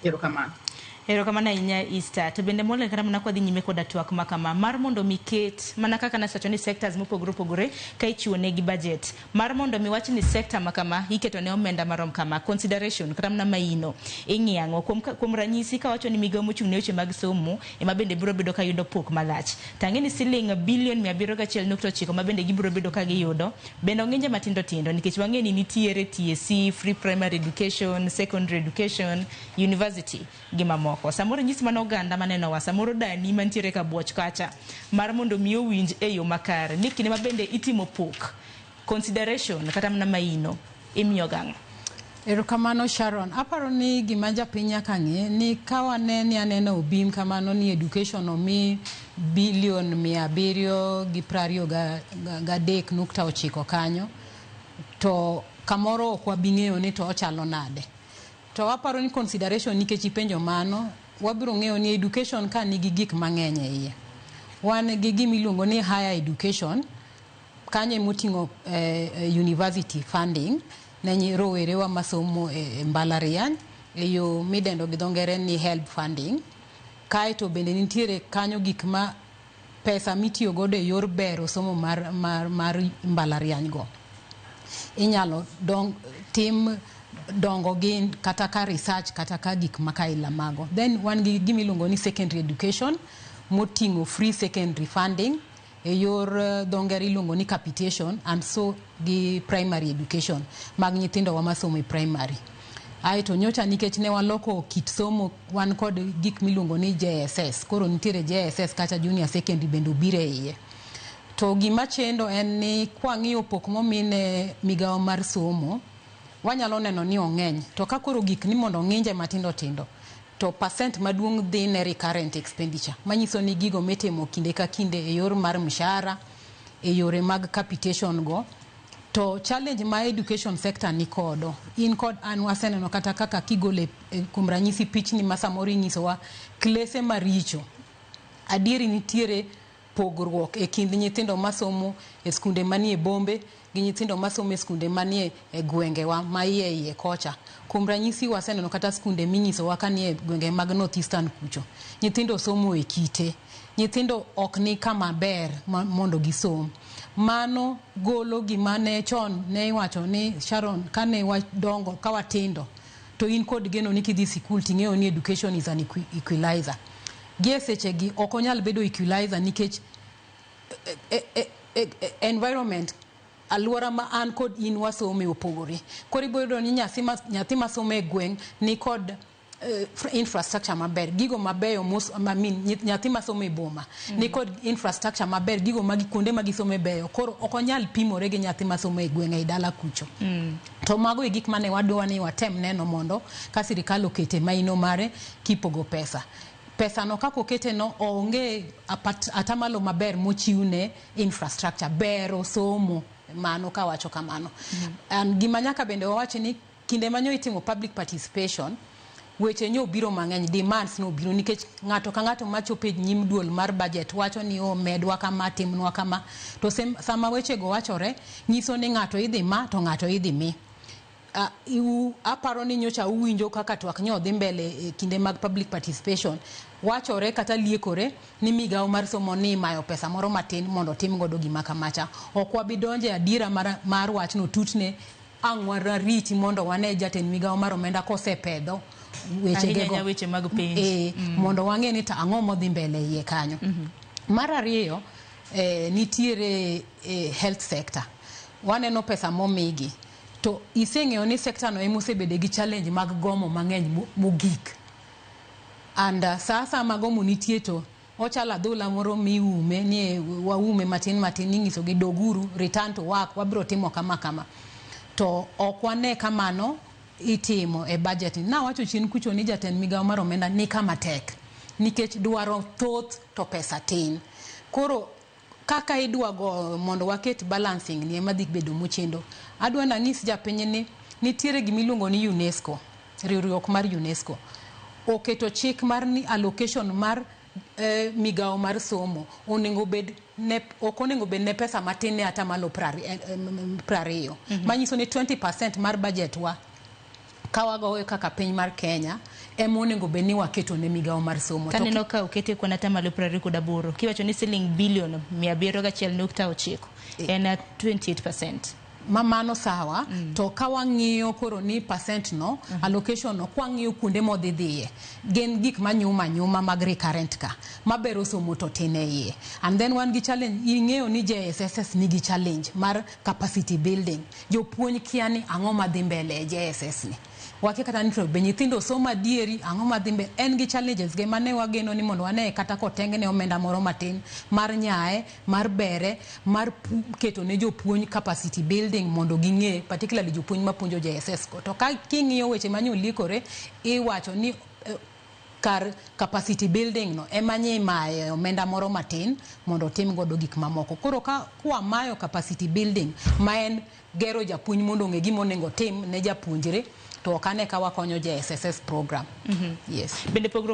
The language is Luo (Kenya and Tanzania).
Erokamano. Erokamano ahinya, Easter. To bende Mollen, kata mana kwadhi nyime koda twak ma kama mar mondo mi ket mana kaka nasewacho ni sectors mopogore opogore ka ichiwo negi budget mar mondo mi wach ni sector ma kama iketo ne omenda marom kama, consideration kata mana maino ing'iyo ang'o? Kuom ranyisi, kawacho ni migawo mochung' ne weche mag somo ema bende biro bedo ka yudo pok malach, to ang'e ni siling bilion 701.9 ma bende gibiro bedo ka giyudo bende ong'inje matindo tindo, nikech wang'e ni nitiere TSC, free primary education, secondary education, university gi mamoko. Samoro nyis mana oganda manenowa, samoro dani mantiere ka buoch kacha, mar mondo mi owinj e yo makare ni kinde ma bende itimo pok, consideration kata mana maino imiyo gang'o? Erokamano, Sharon. Aparo ni gima japiny nyaka ng'e ni ka wane ni aneno obim kamano ni education omi bilion 723.9 kanyo, to kamoro ok wabi ng'eyo ni to ochalo nade. To aparo ni consideration, nikech ipenjo mano, wabiro ng'eyo ni education ka nigi gik mang'eny e iye. Wan gi gima iluongo ni higher education, kanyo emoting'o university funding ne rowerewa masomo e mbalariany e yo midendo gi dho ngere ni HELB funding. Kaeto bende nitiere kanyo gik ma pesa mitiyo godo e yor bero somo mar mbalariany go. Inyalo dong, tim dongo gi kata ka research kata ka gik ma kaila mago. Then wan gi gima iluongo ni secondary education moting'o free secondary funding e yor dho ngere iluongo ni capitation, and so gi primary education mag nyithindo wa masomo e primary. Aeto nyocha, nikech ne waloko kit somo, wan kod gik miluongo ni JSS. Koro nitiere JSS kata junior secondary bende obiro e iye. To gima chendo en ni kwang'iyo pok momine migawo mar somo, wanyalo neno ni ong'eny. To ka koro gik ni mondo ong'inje matindo tindo, to percent maduong' dhi ne recurrent expenditure, manyiso ni gigo mitimo kinde ka kinde e yor mar mshahara, e yore mag capitation go. To challenge ma education sector ni kodo, in kod an waseneno kata kaka kigole kuom ranyisi pichni ma samoro inyisowa klese maricho. Adieri nitiere pogruok e kind nyithindo masomo e skunde manie bombe gi nyithindo masomo e skunde manie e gwengewa ma iye iye kocha. Kuom ranyisi, waseneno kata skunde minyisowa ka nie gwenge mag North Eastern kucho. Nyithindo somo e kite. Nyithindo ok ni kama ber mondo gisom. Mano golo gima ne chon ne iwacho ni, Sharon, kane wadongo ka watindo, to in kod geno ni kidhi sikul ting'eyo ni education is an equalizer. Gie sechegi ok onyal bedo equalizer nikech environment, alwora ma an kod in wasome opogore. Koro ibiro yudo ni nyathi masomo e gweng' ni kod infrastructure maber, gigo mabeyo mos, I mean, nyathi masomo e boma ni kod infrastructure maber, gigo magi kuonde ma gisome beyo, koro ok onyal pimore gi nyathi masomo e gweng' ei dala kucho. To mago e gik mane wadwa ni watem neno mondo ka sirikal okete maino mare kipogo pesa. Pesa no kaka okete no onge atamalo maber mochiw ne infrastructure, bero somo mano kawacho kamano. And gima nyaka bende wawachi ni kinde manyo itimo public participation, weche nyo obiro mang'eny, demands nobiro, nikech ng'ato ka ng'ato machopo e nyim duol mar budget wacho ni omedwa kama, timnwa kama. To sama wechego wachore, nyiso ni ng'ato idhi ma to ng'ato idhi mi. Aparo ni nyocha uwinjo kaka twak nyo dhi mbele e kinde mag public participation. Wachore kata liekore ni migawo mar somo ni imayo pesa moro matin mondo otim godo gima kamacha. Ok wabi donje adiera mar wachno tutne, ang' wariti mondo wane jatend migawo mar omenda kosepedho weche Ahinya gego. Ahinya weche mag penj. Mondo wang'e ni to ang'o modhi mbele iye kanyo. Mar ariyo, nitiere health sector. Waneno pesa momigi. To iseng'eyo ni sector no ema osebedo gi challenge mag gomo mang'eny mogik. And sa asaya ma gomo nitie to ochalo adhola moro miume ni waume matin matin, ing'iso gi doguru, return to work, wabiro timo kama kama. To ok wane kamano itimo e budget ni. Nawacho chien kucho ni jatend migawo mar omenda ni kama tek nikech dwaro thoth to pesa tin. Koro kaka idwa go mondo waket balancing ni ema dhi bedo mochendo. Adwa nang'is japiny ni nitiere gimiluongo ni UNESCO, riwruok mar UNESCO oketo chik mar ni allocation mar migawo mar somo onego bed ne, ok onego bed ne pesa matin ne atamalo 20. Manyiso ni 20% mar budget wa. Ka wagoyo kaka piny mar Kenya, ema onego bed ni waketo ne migawo mar somo. To Kaneno ka okete kwan 28%, kiwacho ni siling bilion 701.9 en 28%. Ma mano sawa. To ka wang'iyo koro ni percent no, allocation no, kwang'iyo kuonde modhi dhiye, gin gik manyuma nyuma mag recurrent ka mabero somo to tin e iye. And then wan gi challenge, ing'eyo ni JSSS nigi challenge mar capacity building. Jopuonj kia ni ang'o madhi mbele e JSS ni, wakia kata ni to be nyithindo somo adieri, ang'o madhi mbele. En gi challenges ge mane wageno ni mondo wane kata kotengne omenda moro matin mar nyae mar bere mar keto ne jopuonj capacity building mondo ging'e, particularly jopuonj mapuonjo JSS go. To ka king'iyo weche manyolikore, iwacho ni kar capacity building no ema nyimaye omenda moro matin mondo otim godo gik mamoko. Koro ka kwamayo capacity building, ma en gero japuonj mondo ong'e gima onego otim ne japuonjre, to ok ane ka wakonyo JSSS program. Yes. Bende pogruok